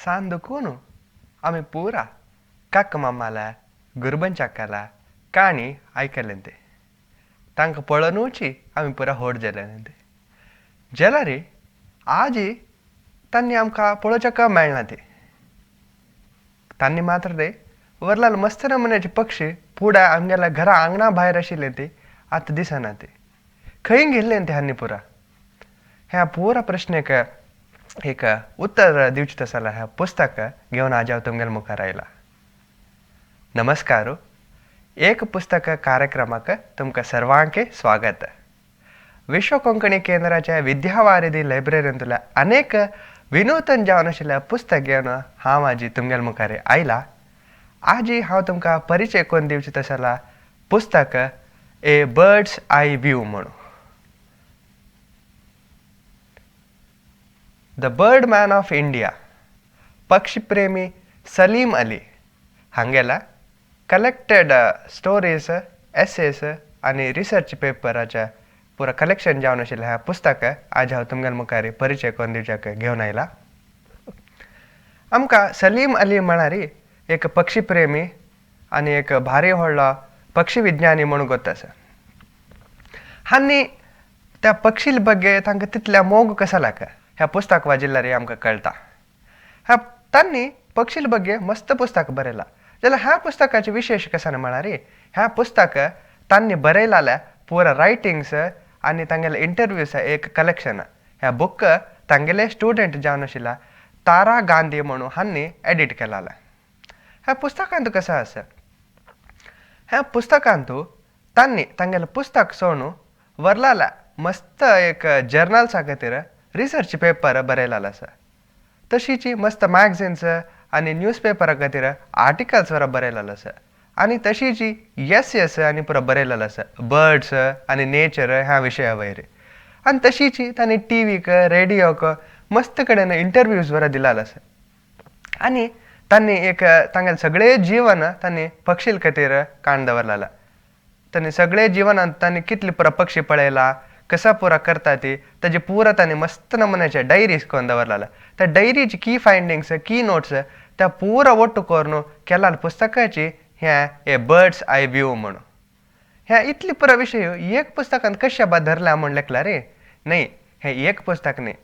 सान दुखून आमी पुरा काका मामाल्या गुरबंचाकाल्या काणी आयकलें ते तांकां पळोवनूच आमी पुरा व्हड जाले ते जाल्यार आजी तांणी आमकां पळोवच्याक मेळना ते तांणी मात्र रे वरलाल मस्त नमुन्याचे पक्षी फुडें आमगेल्या घरा आंगणा भायर आशिल्ले ते आतां दिसना ते खंय गेल्ले ते हांणी पुरा ह्या पुरा प्रश्नेक एक उत्तर दिवचें तशें जाल्यार हें पुस्तक घेवन आज हांव तुमगेल्या मुखार आयला. नमस्कार. एक पुस्तक कार्यक्रमाक तुमकां सर्वांक स्वागत. विश्व कोंकणी केंद्राच्या विद्यावारिधी लायब्ररींतल्या अनेक विनूतन जावन आशिल्ल्या पुस्तक घेवन हांव आजी तुमगेल्या मुखार आयला. आजी हांव तुमकां परिचय करून दिवचें तशें जाल्यार पुस्तक ए बर्ड्स I view म्हणून. The bird man of India पक्षीप्रेमी सलीम अली हांगेला कलेक्टेड स्टोरीज, एसेस आनी रिसर्च पेपराचे पुरा कलेक्शन जावन आशिल्लें हें पुस्तक आज हांव तुमगेल्या मुखार परिचय करून दिवच्याक घेवन आयला. आमकां सलीम अली म्हळ्यार एक पक्षीप्रेमी आनी एक भारी व्हडलो पक्षी विज्ञानी म्हणून गोत आसा. हांणी त्या पक्षी ಬಗ್ಗೆ तांकां तितल्या मोग कसो लागा ह्या पुस्तक वाचिल्ल्यार आमकां कळटा. ह्या तांणी पक्षी ಬಗ್ಗೆ मस्त पुस्तक बरयलां. जाल्यार ह्या पुस्तकाचें विशेश कशें म्हळ्यार ह्या पुस्तक तांणी बरयलेल्या पुरा रायटिंग्स आनी तांगेले इंटरव्यूज एक कलेक्शन. ह्या बूक तांगेले स्टुडंट जावन आशिल्ल्या तारा गांधी म्हणून हांणी एडिट केलां. ह्या पुस्तकांत कसो आसा, ह्या पुस्तकांत तांणी तांगेलें पुस्तक सोडून वरलाल्या मस्त एक जर्नल्सा खातीर रिसर्च पेपर बरयलेलो आसा. तशीच मस्त मॅगझिन्स आनी न्यूज पेपरा खातीर आर्टिकल्स वर बरयलेलो आसा. आनी तशीच एस एस आनी पुरो बरयलेलो आसा बर्ड्स आनी नेचर ह्या विशया वयर. आनी तशीच तांणी टिवीक रेडियोक मस्त कडेन इंटरव्यूज वर दिलेलो आसा. आनी तांणी एक तांगेलें सगळें जिवन तांणी पक्षी खातीर काण दवरलेलें. तांणी सगळे जिवनांत तांणी कितले पुरा पक्षी पळयला, कसा पुरा करता ती ताजे पुरा तांणी मस्त नमुन्याचे डायरीज करून दवरलेले. त्या डायरीची की फायंडिंग्स, की नोट्स त्या पुरा ಒಟ್ಟು करून केला पुस्तकाची हें ए बर्ड्स I view म्हणून. ह्या इतली पुरा विशय एक पुस्तकांत कशें बा धरल्या म्हूण लेखला रे न्हय. हें एक पुस्तक न्हय,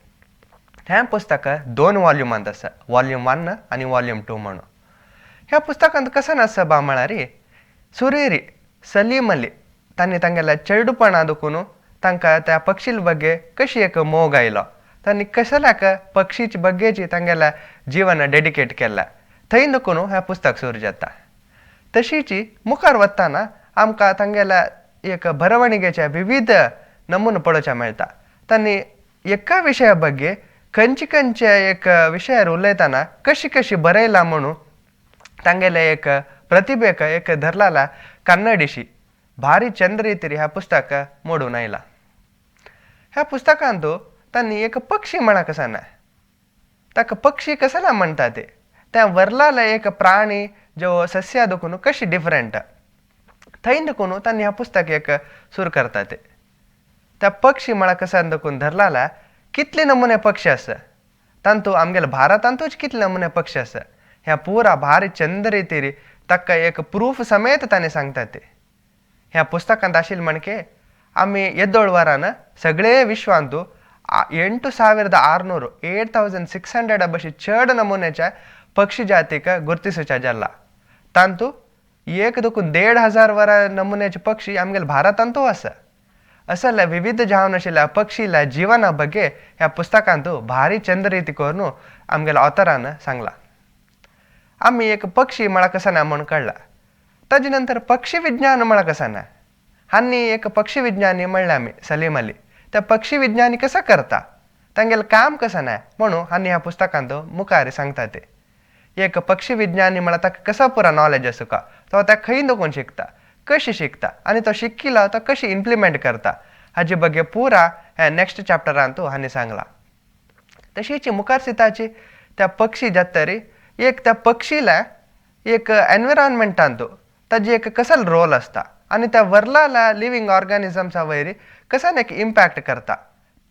हें पुस्तक दोन वॉल्युमांत आसा, वॉल्यूम 1 आनी वॉल्यूम 2 म्हणून. ह्या पुस्तकांत कसं आसा बा म्हळ्यार सुरेरी सलीम अली तांणी तांगेल्या चेडूपणा दुखून तांकां त्या पक्षी ಬಗ್ಗೆ कशी एक मोग आयलो, तांणी कसल्याक पक्षीची बग्गेची तांगेल्या जिवन डेडिकेट केलां थंय दुखून हें पुस्तक सुरू जाता. तशीच मुखार वतना आमकां तांगेल्या एक बरवणिगेचे विविध नमुनो पळोवच्या मेळटा. तांणी एका विशया ಬಗ್ಗೆ खंयचे खंयचे एक विशयार उलयतना कशी कशी बरयलां म्हणून तांगेले एक प्रतिभेक एक धरलाला कन्नडिशी भारी चंद रितीर ह्या पुस्तक मोडून आयलां. ह्या पुस्तकांत तांणी एक पक्षी म्हणा कसो ना, ताका पक्षी कसला म्हणटा ते त्या वरलाला एक प्राणी जो सस्या दुखून कशी डिफरंट थंय दुखून तांणी ह्या पुस्तक एक सुरू करता ते. त्या पक्षी म्हळ्यार कसा दुखून धरलाला कितले नमुने पक्षी आसा, तांतू आमगेल्या भारतांतूच कितले नमुने पक्षी आसा ह्या पुरा भारी चंद रितीर ताका एक प्रूफ समेत तांणी सांगता ते. ह्या पुस्तकांत आशिल्लें म्हणके आमी येदोळ वरान सगळे विश्वांत 8600 8600 बशी चड नमुन्याच्या पक्षी जातीक गुर्तिसूच्या जाला. तांतू एक दुखून 1500 वरा नमुन्याचे पक्षी आमगेल्या भारतांतू आसा. असल्या विविध जावन आशिल्ल्या पक्षील्या जिवना ಬಗ್ಗೆ ह्या पुस्तकांत भारी चंद रिती करून आमगेल्या ऑथरान सांगला. आमी एक पक्षी म्हळ्यार कसो ना म्हूण कळ्ळा. ताजे नंतर पक्षी विज्ञान म्हळ्यार कसो ना, हांणी एक पक्षी विज्ञानी म्हणलें आमी सलीम अली. त्या पक्षी विज्ञानी कसो करता, तांगेलें काम कसं ना म्हणून हांणी ह्या पुस्तकांत मुखार सांगता ते. एक पक्षी विज्ञानी म्हळ्यार ताका कसो पुरा नॉलेज आसूका, तो ताका खंय दुखून शिकता, कशी शिकता आनी तो शिकिल्लो तो कशी इम्प्लिमेंट करता हाजे ಬಗ್ಗೆ पुरा ह्या नेक्स्ट चॅप्टरांत हांणी सांगलां. तशीच मुखार सिताची त्या पक्षी जातरी एक त्या पक्षीला एक एनविरोनमेंटांत ताजी एक कसल रोल आसता आनी त्या वरलाल्या लिवींग ऑर्गॅनिजम्सा वयर कसन एक इम्पॅक्ट करता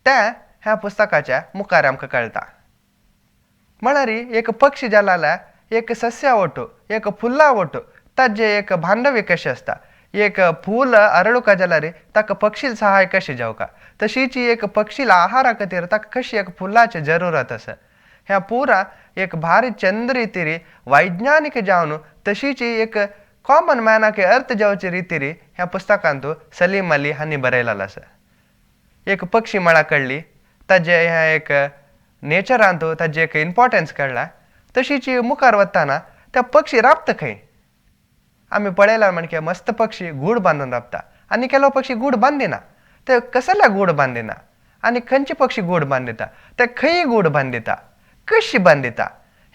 त्या ह्या पुस्तकाच्या मुखार आमकां कळटा. म्हळ्यार एक पक्षी जाल्यार एक सस्या ओटू, एक फुलां ओटू ताजें एक बांधव्य कशें आसता. एक फूल अरळुका जाल्यार ताका पक्षी सहाय कशें जावका, तशीच एक पक्षीला आहारा खातीर ताका कशी एक फुलाची जरुरत आसा. ह्या पुरा एक भारी चंद रितीरी वैज्ञानिक जावन तशीच एक कॉमन मॅनाक अर्थ जावचे रितीरी ह्या पुस्तकांत सलीम अली हांणी बरयलेलो आसा. एक पक्षी मळा कळ्ळी ताजे ह्या एक नेचरांत ताजें एक इम्पोर्टन्स कळ्ळा. तशीच मुखार वतना त्या पक्षी राबता खंय आमी पळयला म्हणके मस्त पक्षी गूड बांदून राबता आनी केलो पक्षी गूड बांदिना. ते कसल्या गूड बांदिना आनी खंयचे पक्षी गूड बांदिता, ते खंय गूड बांदिता, कशी बांदिता,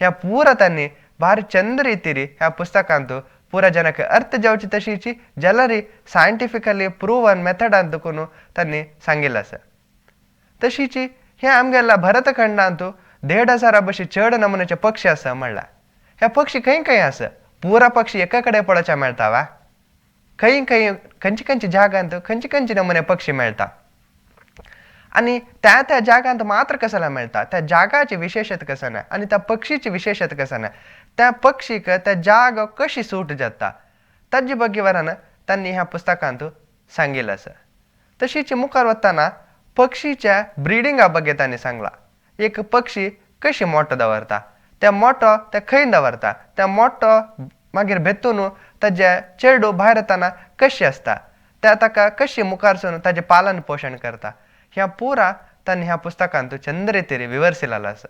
ह्या पुरा तांणी भारी चंद रितीरी ह्या पुस्तकांत पुरा जनाक अर्थ जावची तशीची जाल्यार सायंटिफिकली प्रुवन मेथडान देखून तांणी सांगिल्लें आसा. तशीच हे आमगेल्या भरतखंडांत 1500 बशी चड नमुन्याचे पक्षी आसा म्हणला. हे पक्षी खंय खंय आसा? पुरा पक्षी एका कडेन पळोवच्या मेळटा वा खंय खंय खंयचे खंयचे जागांत खंयचे खंयचे नमुने पक्षी मेळटा आनी त्या त्या जागांत मात्र कसला मेळटा, त्या जागाची विशेशत कसं ना आनी त्या पक्षीची विशेशत कसं ना, त्या पक्षीक त्या जाग कशी सूट जाता ताजे बग्गेवरान तांणी ह्या पुस्तकांत सांगिल्लें आसा. तशीच मुखार वतना पक्षीच्या ब्रिडिंगा बग्गे तांणी सांगला. एक पक्षी कशी मोटो दवरता, त्या मोटो ते खंय दवरता, त्या मोटो मागीर भेतून ताजे चेडू भायर येतना कशी आसता, त्या ताका कशी मुखार सून ताजें पालन पोशण करता, ह्या पुरा तांणी ह्या पुस्तकांत चंद्रतेरी विवर्सिलेलो आसा.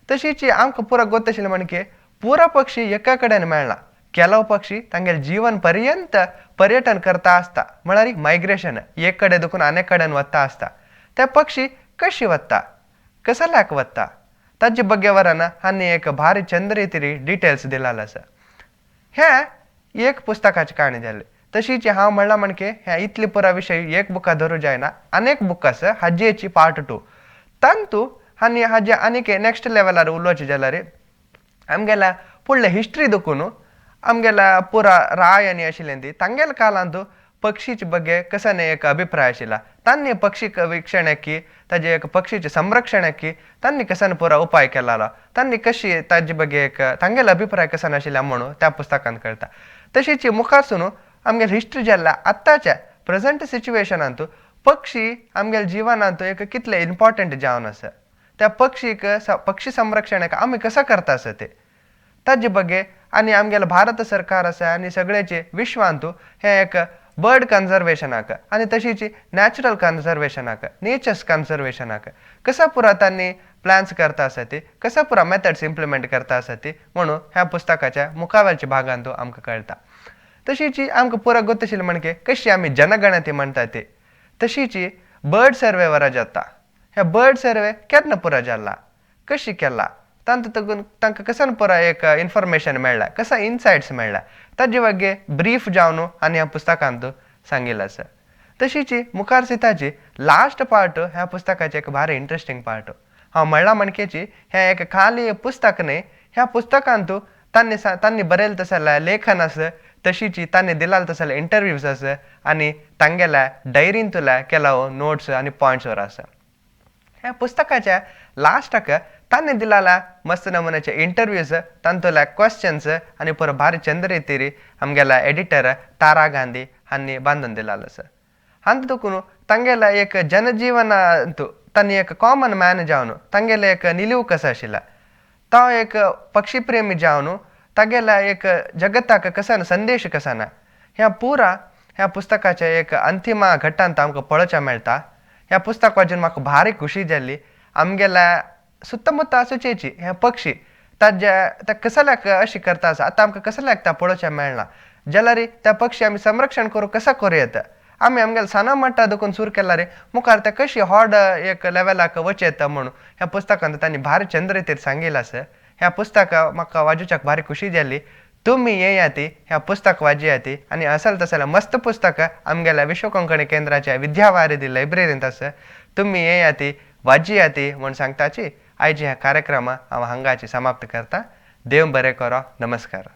तशीच आमकां पुरा गोत आशिल्लें म्हणके पुरा पक्षी एका कडेन मेळना. केलव पक्षी तांगेले जीवन पर्यंत पर्यटन करता आसता, म्हळ्यार मायग्रेशन, एक कडेन दुखून आनेक कडेन वता आसता. ते पक्षी कशी वता, कसल्याक वता ताजे बग्गेवरान हांणी एक भारी चंद्रतेरी डिटेल्स दिलेलो आसा. हें एक पुस्तकाची काणी जाली. तशीच हांव म्हणलां म्हणके ह्या इतली पुरा विशय एक बुका धरूं जायना, अनेक बूक आसा हाजेची पार्ट 2 तांतू आनी हाजे आनीक नॅक्स्ट लेवलार उलोवचें जाल्यार आमगेल्या फुडले हिस्ट्री देखून आमगेल्या पुरा राय आनी आशिल्लें ती तांगेल्या काळांत पक्षीचे बगे कसो एक अभिप्राय आशिल्ला, तांणी पक्षी विक्षणाकी ताजे एक पक्षीचें संरक्षणाकी तांणी कसन पुरा उपाय केलालो, तांणी कशी ताजे बगे एक तांगेलो अभिप्राय कसन आशिल्ला म्हणून त्या पुस्तकांत कळटा. तशीच मुखारसून आमगेले हिस्ट्री जाल्ल्या आतांच्या प्रेझेंट सिच्युएशनांत पक्षी आमगेल्या जिवनांत एक कितले इम्पॉर्टंट जावन आसा, त्या पक्षीक पक्षी संरक्षणाक आमी कसो करता आसा ते ताजे बगे आनी आमगेले भारत सरकार आसा आनी सगळ्याचे विश्वांत हें एक बर्ड कन्जर्वेशनाक आनी तशीच नॅचरल कन्जर्वेशनाक, नेचर्स कन्जर्वेशनाक कसा पुरा तांणी प्लॅन्स करता आसा ती, कसा पुरा मेथड्स इम्प्लिमेंट करता आसा ती म्हणून ह्या पुस्तकाच्या मुखावरच्या भागांत आमकां कळटा. तशीच आमकां पुरा गोत आशिल्लें म्हणके कशी आमी जनगणती म्हणटा ती तशीच बर्ड सर्वे वरा जाता. ह्या बर्ड सर्वे केन्ना पुरा जाला, कशी केला, तांकां तांकां कसन पुरा एक इन्फॉर्मेशन मेळ्ळा, कसा इनसायट्स मेळ्ळा ताजे वगे ब्रीफ जावन आनी ह्या पुस्तकांत सांगिल्लें आसा. तशीच मुखार सिताची लास्ट पार्ट ह्या पुस्तकाचें एक भारी इंट्रस्टींग पार्ट. हांव म्हणलां म्हणकेची हें एक खाली पुस्तक न्हय, ह्या पुस्तकांत तांणी तांणी बरयलें तसलें लेखन आसा, तशीच तांणी दिलाल तसले इंटरव्यूज आसा आनी तांगेल्या डायरींतल्या केला नोट्स आनी पॉयंट्स वर आसा. ह्या पुस्तकाच्या लास्टाक तांणी दिलाला मस्त नमुन्याचे इंटरव्यूज, तांतुल्या क्वेश्चन्स आनी पुरो भारी चंद्रतेरी आमगेल्या एडिटर तारा गांधी हांणी बांदून दिलालो आसा. हांत देखून तांगेल्या एक जनजीवनांत तांणी एक कॉमन मॅन जावन तांगेले एक निलीव कसो आशिल्ला, तो एक पक्षी प्रेमी जावन तागेल्या एक जगताक कसन संदेश कसन ह्या पुरा ह्या पुस्तकाच्या एक अंतिमा घट्टांत आमकां पळोवच्या मेळटा. ह्या पुस्तक वाचून म्हाका भारी खुशी जाली. आमगेल्या सुत्तमुत्त आसूचेची हे पक्षी ताज्या त्या कसल्याक अशी करता आसा, आतां आमकां कसल्याक त्या पळोवच्या मेळना जाल्यार त्या पक्षी आमी संरक्षण करूं कसा करूं येता, आमी आमगेले साना मट्टा देखून सुरू केला रे मुखार त्या कशी हॉड एक लेवलाक वचें येता म्हणून ह्या पुस्तकांत तांणी भारी चंद्रतेर सांगिल्लें आसा. ह्या पुस्तका म्हाका वाजोवच्याक भारी खुशी जाली. तुमी येयात ह्या पुस्तक वाजयात आनी असल तसलें मस्त पुस्तक आमगेल्या विश्व कोंकणी केंद्राच्या विद्यावारिधी लायब्ररींत आसा. तुमी येयात वाजयात म्हूण सांगताची आयची ह्या कार्यक्रमा हांव हांगाची समाप्त करता. देव बरें करो. नमस्कार.